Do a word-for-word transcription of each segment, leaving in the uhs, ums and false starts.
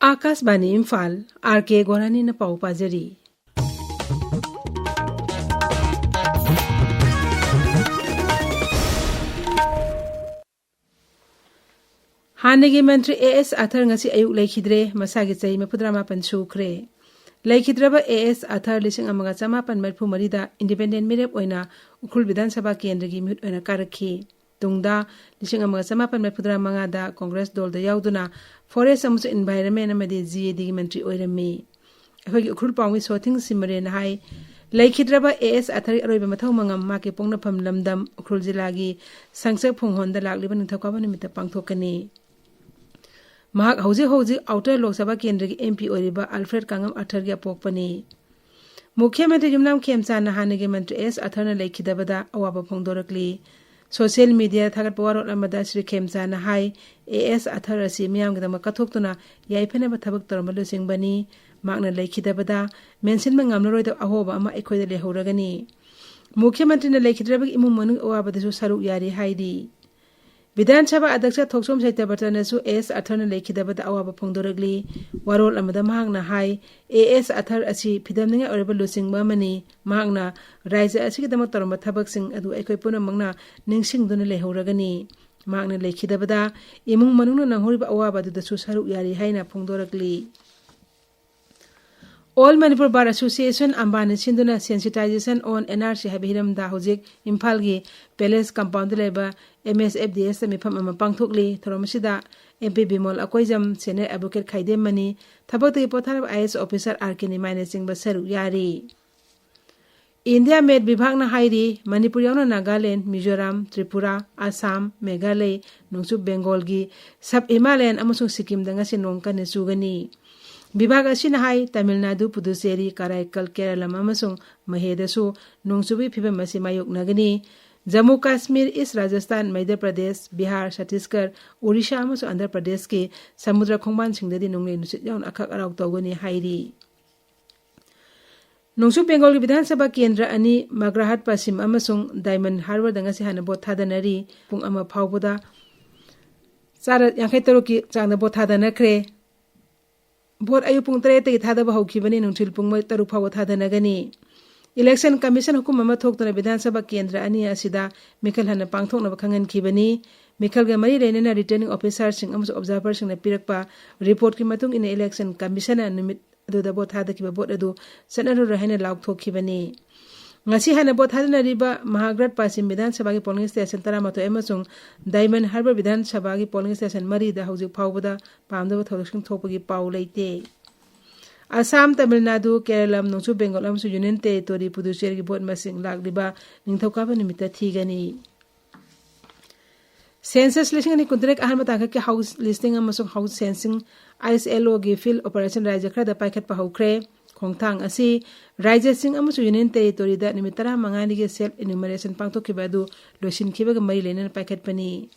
ꯑꯥꯀꯥꯁꯕꯥꯅꯤ Imphal, R ꯀꯦ ꯒꯣꯔꯥꯅꯤꯅ ꯄꯥꯎ ꯄꯥꯖꯔꯤ꯫ ꯍꯥꯟꯅꯒꯤ ꯃꯟꯇ꯭ꯔꯤ A S ꯑꯊꯔ ꯉꯁꯤ ꯑꯌꯨꯛ ꯂꯩꯈꯤꯗ꯭ꯔꯦ꯫ ꯃꯁꯥꯒꯤ ꯆꯍꯤ ꯃꯔꯤꯐꯨꯇꯔꯥꯃꯥꯄꯟ ꯁꯨꯈ꯭ꯔꯦ꯫ ꯂꯩꯈꯤꯗ꯭ꯔꯕ ꯑꯦ ꯑꯦꯁ ꯑꯊꯔ ꯂꯤꯁꯤꯡ ꯑꯃꯒ ꯆꯃꯥꯄꯟ ꯃꯔꯤꯐꯨ ꯃꯔꯤꯗ ꯏꯟꯗꯤꯄꯦꯟꯗꯦꯟ ꯃꯤꯔꯦꯞ ꯑꯣꯏꯅ ꯎꯈ꯭ꯔꯨꯜ ꯕꯤꯙꯥꯟ ꯁꯚꯥ ꯀꯦꯟꯗ꯭ꯔꯒꯤ ꯃꯤꯍꯨꯠ ꯑꯣꯏꯅ ꯀꯥꯔꯛꯈꯤ꯫ ꯇꯨꯡꯗ ꯂꯤꯁꯤꯡ ꯑꯃꯒ ꯆꯃꯥꯄꯟ ꯃꯔꯤꯐꯨꯇꯔꯥ ꯃꯉꯥꯗ ꯀꯣꯡꯒ꯭ꯔꯦꯁ ꯗꯣꯜꯗ ꯌꯥꯎꯗꯨꯅ ꯐꯣꯔꯦꯁ ꯑꯃꯁꯨꯡ ꯏꯟꯚꯥꯏꯔꯟꯃꯦꯟ ꯑꯃꯗꯤ ꯖꯤ ꯑꯦ ꯗꯤꯒꯤ ꯃꯟꯇ꯭ꯔꯤ ꯑꯣꯏꯔꯝꯃꯤ꯫ ꯑꯩꯈꯣꯏꯒꯤ ꯎꯈ꯭ꯔꯨꯜ ꯄꯥꯎꯃꯤ ꯁꯣꯊꯤꯡ ꯁꯤꯃꯔꯦꯅ ꯍꯥꯏ, ꯂꯩꯈꯤꯗ꯭ꯔꯕ ꯑꯦ ꯑꯦꯁ ꯑꯊꯔꯒꯤ ꯑꯔꯣꯏꯕ ꯃꯊꯧ ꯃꯉꯝ ꯃꯍꯥꯛꯀꯤ ꯄꯣꯛꯅꯐꯝ ꯂꯝꯗꯝ ꯎꯈ꯭ꯔꯨꯜ ꯖꯤꯂꯥꯒꯤ ꯁꯪꯆꯛ ꯐꯨꯡꯍꯣꯟꯗ ꯂꯥꯛꯂꯤꯕ ꯅꯤꯡꯊꯧꯀꯥꯕ ꯅꯨꯃꯤꯠꯇ ꯄꯥꯡꯊꯣꯛꯀꯅꯤ꯫ ꯃꯍꯥꯛ ꯍꯧꯖꯤꯛ ꯍꯧꯖꯤꯛ ꯑꯥꯎꯇꯔ ꯂꯣꯛ ꯁꯚꯥ ꯀꯦꯟꯗ꯭ꯔꯒꯤ ꯑꯦꯝ ꯄꯤ ꯑꯣꯏꯔꯤꯕ ꯑꯜꯐ꯭ꯔꯦꯗ ꯀꯥꯡꯉꯝ ꯑꯊꯔꯒꯤ ꯑꯄꯣꯛꯄꯅꯤ꯫ ꯃꯨꯈ꯭ꯌ ꯃꯟꯇ꯭ꯔꯤ ꯌꯨꯝꯅꯥꯝ ꯈꯦꯝꯆꯥꯟꯅ ꯍꯥꯟꯅꯒꯤ ꯃꯟꯇ꯭ꯔꯤ ꯑꯦ ꯑꯦꯁ ꯑꯊꯔꯅ ꯂꯩꯈꯤꯗꯕꯗ ꯑꯋꯥꯕ ꯐꯣꯡꯗꯣꯔꯛꯂꯤ꯫ ꯁꯣꯁꯤꯌꯦꯜ ꯃꯤꯗꯤꯌꯥꯗ ꯊꯥꯒꯠꯄ ꯋꯥꯔꯣꯜ ꯑꯃꯗ ꯁ꯭ꯔꯤ ꯈꯦꯝꯆꯥꯟꯅ ꯍꯥꯏ, ꯑꯦ ꯑꯦꯁ ꯑꯊꯔ ꯑꯁꯤ ꯃꯤꯌꯥꯝꯒꯤꯗꯃꯛ ꯀꯠꯊꯣꯛꯇꯨꯅ ꯌꯥꯏꯐꯅꯕ ꯊꯕꯛ ꯇꯧꯔꯝꯕ ꯂꯨꯆꯤꯡꯕꯅꯤ꯫ ꯃꯍꯥꯛꯅ ꯂꯩꯈꯤꯗꯕꯗ ꯃꯦꯟꯁꯤꯟꯕ ꯉꯝꯂꯔꯣꯏꯗꯕ ꯑꯍꯣꯕ ꯑꯃ ꯑꯩꯈꯣꯏꯗ ꯂꯩꯍꯧꯔꯒꯅꯤ꯫ ꯃꯨꯈ꯭ꯌ ꯃꯟꯇ꯭ꯔꯤꯅ ꯂꯩꯈꯤꯗ꯭ꯔꯕꯒꯤ ꯏꯃꯨꯡ ꯃꯅꯨꯡꯒꯤ ꯑꯋꯥꯕꯗꯁꯨ ꯁꯔꯨꯛ ꯌꯥꯔꯤ ꯍꯥꯏꯔꯤ꯫ ꯕꯤꯙꯥꯟ ꯁꯚꯥ ꯑꯗ꯭ꯌꯛꯁ ꯊꯣꯛꯆꯣꯝ ꯁꯇ꯭ꯌꯕ꯭ꯔꯇꯅꯁꯨ ꯑꯦ ꯑꯦꯁ ꯑꯊꯔꯅ ꯂꯩꯈꯤꯗꯕꯗ ꯑꯋꯥꯕ ꯐꯣꯡꯗꯣꯔꯛꯂꯤ꯫ ꯋꯥꯔꯣꯜ ꯑꯃꯗ ꯃꯍꯥꯛꯅ ꯍꯥꯏ, ꯑꯦ ꯑꯦꯁ ꯑꯊꯔ ꯑꯁꯤ ꯐꯤꯗꯝꯅꯤꯡꯉꯥꯏ ꯑꯣꯏꯔꯕ ꯂꯨꯆꯤꯡꯕ ꯑꯃꯅꯤ꯫ ꯃꯍꯥꯛꯅ ꯔꯥꯏꯖ꯭ꯌ ꯑꯁꯤꯒꯤꯗꯃꯛ ꯇꯧꯔꯝꯕ ꯊꯕꯛꯁꯤꯡ ꯑꯗꯨ ꯑꯩꯈꯣꯏ ꯄꯨꯝꯅꯃꯛꯅ ꯅꯤꯡꯁꯤꯡꯗꯨꯅ ꯂꯩꯍꯧꯔꯒꯅꯤ꯫ ꯃꯍꯥꯛꯅ ꯂꯩꯈꯤꯗꯕꯗ ꯏꯃꯨꯡ ꯃꯅꯨꯡꯅ ꯅꯪꯍꯧꯔꯤꯕ ꯑꯋꯥꯕ ꯑꯗꯨꯗꯁꯨ ꯁꯔꯨꯛ ꯌꯥꯔꯤ ꯍꯥꯏꯅ ꯐꯣꯡꯗꯣꯔꯛꯂꯤ꯫ All Manipur Bar Association, ꯑꯝꯕꯥꯅ ꯁꯤꯟꯗꯨꯅ Sensitization on N R C ꯍꯥꯏꯕ ꯍꯤꯔꯝꯗ ꯍꯧꯖꯤꯛ ꯏꯝꯐꯥꯜꯒꯤ ꯄꯦꯂꯦꯁ ꯀꯝꯄꯥꯎꯟꯗ ꯂꯩꯕ ꯑꯦꯝ ꯑꯦꯁ ꯑꯦꯐ ꯗꯤ ꯑꯦꯁꯇ ꯃꯤꯐꯝ ꯑꯃ ꯄꯥꯡꯊꯣꯛꯂꯤ꯫ ꯊꯧꯔꯝ ꯑꯁꯤꯗ M P Bimol Akoijam, senior advocate Khaidem Mani, ꯊꯕꯛꯇꯒꯤ ꯄꯣꯊꯥꯔꯕ I A S officer R ꯀꯦ ꯅꯤꯃꯥꯏꯅꯆꯤꯡꯕ ꯁꯔꯨꯛ ꯌꯥꯔꯤ꯫ ꯏꯟꯗꯤꯌꯥ ꯃꯦꯠ ꯕꯤꯚꯥꯒꯅ ꯍꯥꯏꯔꯤ, ꯃꯅꯤꯄꯨꯔ ꯌꯥꯎꯅ ꯅꯥꯒꯥꯂꯦꯟ, ꯃꯤꯖꯣꯔꯥꯝ, ꯇ꯭ꯔꯤꯄꯨꯔꯥ, ꯑꯁꯥꯝ, ꯃꯦꯘꯥꯂꯩ, ꯅꯣꯡꯆꯨꯞ ꯕꯦꯡꯒꯣꯜꯒꯤ ꯁꯕ ꯍꯤꯃꯥꯂꯌꯟ ꯑꯃꯁꯨꯡ ꯁꯤꯛꯀꯤꯝꯗ ꯉꯁꯤ ꯅꯣꯡ ꯀꯟꯅ ꯆꯨꯒꯅꯤ꯫ ꯕꯤꯚꯥꯒ ꯑꯁꯤꯅ ꯍꯥꯏ, ꯇꯥꯃꯤꯜ ꯅꯥꯗꯨ, ꯄꯨꯗꯨꯆꯦꯔꯤ, ꯀꯔꯥꯏꯀꯜ, ꯀꯦꯔꯂꯝ ꯑꯃꯁꯨꯡ ꯃꯍꯦꯗꯁꯨ ꯅꯣꯡ ꯆꯨꯕꯒꯤ ꯐꯤꯕꯝ ꯑꯁꯤ ꯃꯥꯌꯣꯛꯅꯒꯅꯤ꯫ ꯖꯝꯃꯨ ꯀꯥꯁꯃꯤꯔ, ꯏꯁ ꯔꯥꯖꯁꯊꯥꯟ, ꯃꯩꯙ꯭ꯌ ꯄ꯭ꯔꯗꯦꯁ, ꯕꯤꯍꯥꯔ, ꯆꯇꯤꯁꯒꯔ, ꯑꯣꯔꯤꯁꯥ ꯑꯃꯁꯨꯡ ꯑꯟꯙ꯭ꯔ ꯄ꯭ꯔꯗꯦꯁꯀꯤ ꯁꯃꯨꯗ꯭ꯔ ꯈꯣꯡꯕꯥꯟꯁꯤꯡꯗꯗꯤ ꯅꯣꯡꯂꯩ ꯅꯨꯡꯁꯤꯠ ꯌꯥꯎꯅ ꯑꯈꯛ ꯑꯔꯥꯎ ꯇꯧꯒꯅꯤ ꯍꯥꯏꯔꯤ꯫ ꯅꯣꯡꯆꯨꯞ ꯕꯦꯡꯒꯣꯜꯒꯤ ꯕꯤꯙꯥꯟ ꯁꯚꯥ ꯀꯦꯟꯗ꯭ꯔ ꯑꯅꯤ, ꯃꯒ꯭ꯔꯥꯍꯥꯠ ꯄꯁꯤꯝ ꯑꯃꯁꯨꯡ ꯗꯥꯏꯃꯟ ꯍꯥꯔꯕꯔꯗ ꯉꯁꯤ ꯍꯥꯟꯅ ꯚꯣꯠ ꯊꯥꯗꯅꯔꯤ꯫ ꯄꯨꯡ ꯑꯃ ꯐꯥꯎꯕꯗ ꯆꯥꯗ ꯌꯥꯡꯈꯩ ꯇꯔꯨꯛꯀꯤ ꯆꯥꯡꯗ ꯚꯣꯠ ꯊꯥꯗꯅꯈ꯭ꯔꯦ꯫ ꯚꯣꯠ ꯑꯌꯨꯛ ꯄꯨꯡ ꯇꯔꯦꯠꯇꯒꯤ ꯊꯥꯗꯕ ꯍꯧꯈꯤꯕꯅꯤ, ꯅꯨꯡꯊꯤꯜ ꯄꯨꯡ ꯇꯔꯨꯛ ꯐꯥꯎꯕ ꯊꯥꯗꯅꯒꯅꯤ꯫ Election Commission ꯍꯨꯀꯨꯝ ꯑꯃ ꯊꯣꯛꯇꯨꯅ ꯕꯤꯙꯥꯟ ꯁꯚꯥ ꯀꯦꯟꯗ꯭ꯔ ꯑꯅꯤ ꯑꯁꯤꯗ ꯃꯤꯈꯜ ꯍꯟꯅ ꯄꯥꯡꯊꯣꯛꯅꯕ ꯈꯪꯍꯟꯈꯤꯕꯅꯤ꯫ ꯃꯤꯈꯜꯒ ꯃꯔꯤ ꯂꯩꯅꯅ returning officerꯁꯤꯡ ꯑꯃꯁꯨꯡ observerꯁꯤꯡꯅ ꯄꯤꯔꯛꯄ reportꯀꯤ ꯃꯇꯨꯡ ꯏꯟꯅ election commissionꯅ ꯅꯨꯃꯤꯠ ꯑꯗꯨꯗ ꯚꯣꯠ ꯊꯥꯗꯈꯤꯕ ꯚꯣꯠ ꯑꯗꯨ ꯆꯠꯅꯔꯔꯣꯏ ꯍꯥꯏꯅ ꯂꯥꯎꯊꯣꯛꯈꯤꯕꯅꯤ꯫ ꯉꯁꯤ ꯍꯥꯟꯅ ꯚꯣꯠ ꯊꯥꯗꯅꯔꯤꯕ ꯃꯍꯥꯒ꯭ꯔꯠ ꯄꯥꯁꯤꯝ ꯕꯤꯙꯥꯟ ꯁꯚꯥꯒꯤ polling station ꯇꯔꯥꯃꯥꯊꯣꯏ ꯑꯃꯁꯨꯡ ꯗꯥꯏꯃꯟ ꯍꯥꯔꯕꯔ ꯕꯤꯙꯥꯟ ꯁꯚꯥꯒꯤ polling station ꯃꯔꯤꯗ ꯍꯧꯖꯤꯛ ꯐꯥꯎꯕꯗ ꯄꯥꯝꯗꯕ ꯊꯧꯗꯣꯛꯁꯤꯡ ꯊꯣꯛꯄꯒꯤ ꯄꯥꯎ ꯂꯩꯇꯦ꯫ ꯑꯁꯥꯝ, ꯇꯥꯃꯤꯜ ꯅꯥꯗꯨ, ꯀꯦꯔꯂꯝ, ꯅꯣꯡꯆꯨꯞ ꯕꯦꯡꯒꯣꯜ ꯑꯃꯁꯨꯡ Union Territory ꯄꯨꯗꯨꯆꯦꯔꯤꯒꯤ ꯚꯣꯠ ꯃꯁꯤꯡ ꯂꯥꯛꯂꯤꯕ ꯅꯤꯡꯊꯧꯀꯥꯕ ꯅꯨꯃꯤꯠꯇ ꯊꯤꯒꯅꯤ꯫ Census ꯂꯤꯁꯤꯡ ꯑꯅꯤ ꯀꯨꯟꯇꯔꯦꯠ ꯑꯍꯥꯟꯕ ꯇꯥꯡꯀꯛꯀꯤ house listing ꯑꯃꯁꯨꯡ house censoring, ISLOꯒꯤ field operation ꯔꯥꯖ꯭ꯌ ꯈꯔꯗ ꯄꯥꯏꯈꯠꯄ ꯍꯧꯈ꯭ꯔꯦ꯫ ꯈꯣꯡꯊꯥꯡ ꯑꯁꯤ ꯔꯥꯖ꯭ꯌꯁꯤꯡ ꯑꯃꯁꯨꯡ Union Territoryꯗ ꯅꯨꯃꯤꯠ ꯇꯔꯥꯃꯉꯥꯅꯤꯒꯤ self enumeration ꯄꯥꯡꯊꯣꯛꯈꯤꯕ ꯑꯗꯨ ꯂꯣꯏꯁꯤꯟꯈꯤꯕꯒ ꯃꯔꯤ ꯂꯩꯅꯅ ꯄꯥꯏꯈꯠꯄꯅꯤ꯫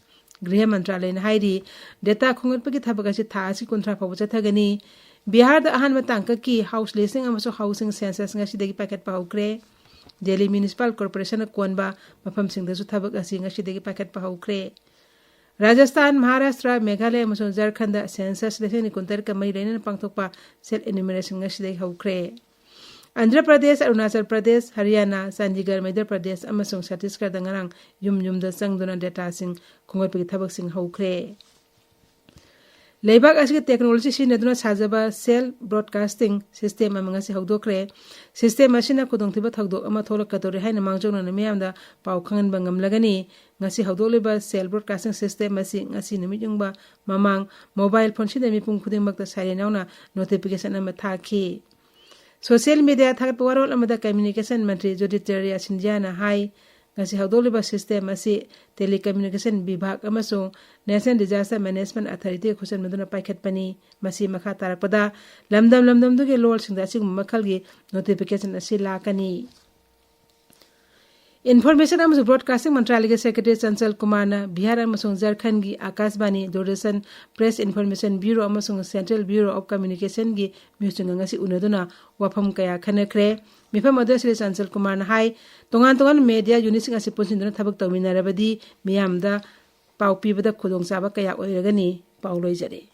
ꯒ꯭ꯔꯤꯍ ꯃꯟꯇ꯭ꯔꯥꯂꯌꯅ ꯍꯥꯏꯔꯤ, data ꯈꯣꯝꯒꯠꯄꯒꯤ ꯊꯕꯛ ꯑꯁꯤ ꯊꯥ ꯑꯁꯤ ꯀꯨꯟꯊ꯭ꯔꯥ ꯐꯥꯎꯕ ꯆꯠꯊꯒꯅꯤ꯫ ꯕꯤꯍꯥꯔꯗ ꯑꯍꯥꯟꯕ ꯇꯥꯡꯀꯛꯀꯤ house listing ꯑꯃꯁꯨꯡ housing census ꯉꯁꯤꯗꯒꯤ ꯄꯥꯏꯈꯠꯄ ꯍꯧꯈ꯭ꯔꯦ꯫ ꯗꯦꯜꯂꯤ Municipal Corporationꯅ ꯀꯣꯟꯕ ꯃꯐꯝꯁꯤꯡꯗꯁꯨ ꯊꯕꯛ ꯑꯁꯤ ꯉꯁꯤꯗꯒꯤ ꯄꯥꯏꯈꯠꯄ ꯍꯧꯈ꯭ꯔꯦ꯫ ꯔꯥꯖꯁꯊꯥꯟ, ꯃꯍꯥꯔꯥꯁꯇ꯭ꯔ, ꯃꯦꯘꯥꯂꯌ ꯑꯃꯁꯨꯡ ꯖꯔꯈꯟꯗ census ꯂꯤꯁꯤꯡ ꯑꯅꯤ ꯀꯨꯟꯇꯔꯦꯠꯀ ꯃꯔꯤ ꯂꯩꯅꯅ ꯄꯥꯡꯊꯣꯛꯄ self enumeration ꯉꯁꯤꯗꯒꯤ ꯍꯧꯈ꯭ꯔꯦ꯫ ꯑꯟꯙ꯭ꯔ ꯄ꯭ꯔꯗꯦꯁ, ꯑꯔꯨꯅꯥꯆꯜ ꯄ꯭ꯔꯗꯦꯁ, ꯍꯔꯤꯌꯥꯅꯥ, ꯆꯥꯟꯗꯤꯒꯔ, ꯃꯩꯙ꯭ꯌ ꯄ꯭ꯔꯗꯦꯁ ꯑꯃꯁꯨꯡ ꯆꯇꯤꯁꯒꯔꯗ ꯉꯔꯥꯡ ꯌꯨꯝ ꯌꯨꯝꯗ ꯆꯪꯗꯨꯅ dataꯁꯤꯡ ꯈꯣꯝꯒꯠꯄꯒꯤ ꯊꯕꯛꯁꯤꯡ ꯍꯧꯈ꯭ꯔꯦ꯫ ꯂꯩꯕꯥꯛ ꯑꯁꯤꯒꯤ technology ꯁꯤꯖꯤꯟꯅꯗꯨꯅ ꯁꯥꯖꯕ cell broadcasting system ꯑꯃ ꯉꯁꯤ ꯍꯧꯗꯣꯛꯈ꯭ꯔꯦ꯫ System ꯑꯁꯤꯅ ꯈꯨꯗꯣꯡꯊꯤꯕ ꯊꯧꯗꯣꯛ ꯑꯃ ꯊꯣꯛꯂꯛꯀꯗꯧꯔꯦ ꯍꯥꯏꯅ ꯃꯥꯡꯖꯧꯅꯅ ꯃꯤꯌꯥꯝꯗ ꯄꯥꯎ ꯈꯪꯍꯟꯕ ꯉꯝꯂꯒꯅꯤ꯫ ꯉꯁꯤ ꯍꯧꯗꯣꯛꯂꯤꯕ cell broadcasting system ꯑꯁꯤ ꯉꯁꯤ ꯅꯨꯃꯤꯠ ꯌꯨꯡꯕ ꯃꯃꯥꯡ mobile phone ꯁꯤꯖꯤꯟꯅꯕ ꯃꯤꯄꯨꯝ ꯈꯨꯗꯤꯡꯃꯛꯇ siren ꯌꯥꯎꯅ notification ꯑꯃ ꯊꯥꯈꯤ꯫ Social media ꯊꯥꯒꯠꯄ ꯋꯥꯔꯣꯜ ꯑꯃꯗ communication ꯃꯟꯇ꯭ꯔꯤ ꯖꯣꯇꯤꯔꯥꯗꯤꯇ꯭ꯌ ꯁꯤꯟꯙꯤꯌꯥꯅ ꯍꯥꯏ, ꯉꯁꯤ ꯍꯧꯗꯣꯛꯂꯤꯕ system ꯑꯁꯤ Telecommunication ꯕꯤꯚꯥꯒ ꯑꯃꯁꯨꯡ National Disaster Management Authorityꯒ ꯈꯨꯠꯁꯝꯅꯗꯨꯅ ꯄꯥꯏꯈꯠꯄꯅꯤ꯫ ꯃꯁꯤ ꯃꯈꯥ ꯇꯥꯔꯛꯄꯗ ꯂꯝꯗꯝ ꯂꯝꯗꯝꯗꯨꯒꯤ ꯂꯣꯜꯁꯤꯡꯗ ꯑꯁꯤꯒꯨꯝꯕ ꯃꯈꯜꯒꯤ notification ꯑꯁꯤ ꯂꯥꯛꯀꯅꯤ꯫ Information ꯑꯃꯁꯨꯡ Broadcasting ꯃꯟꯇ꯭ꯔꯥꯂꯌꯒꯤ Secretary ꯆꯟꯆꯜ ꯀꯨꯃꯥꯔꯅ ꯕꯤꯍꯥꯔ ꯑꯃꯁꯨꯡ ꯖꯔꯈꯟꯒꯤ ꯑꯀꯥꯁꯕꯥꯅꯤ, ꯗꯨꯔꯗꯔꯁꯟ, Press Information Bureau ꯑꯃꯁꯨꯡ Central Bureau of Communicationꯒꯤ ꯃꯤꯑꯣꯏꯁꯤꯡꯒ ꯉꯁꯤ ꯎꯅꯗꯨꯅ ꯋꯥꯐꯝ ꯀꯌꯥ ꯈꯟꯅꯈ꯭ꯔꯦ꯫ ꯃꯤꯐꯝ ꯑꯗꯨꯗ ꯁ꯭ꯔꯤ ꯆꯟꯆꯜ ꯀꯨꯃꯥꯔꯅ ꯍꯥꯏ, ꯇꯣꯉꯥꯟ ꯇꯣꯉꯥꯟꯕ media unitꯁꯤꯡ ꯑꯁꯤ ꯄꯨꯟꯁꯤꯟꯗꯨꯅ ꯊꯕꯛ ꯇꯧꯃꯤꯟꯅꯔꯕꯗꯤ ꯃꯤꯌꯥꯝꯗ ꯄꯥꯎ ꯄꯤꯕꯗ ꯈꯨꯗꯣꯡꯆꯥꯕ ꯀꯌꯥ ꯑꯣꯏꯔꯒꯅꯤ꯫ ꯄꯥꯎ ꯂꯣꯏꯖꯔꯦ꯫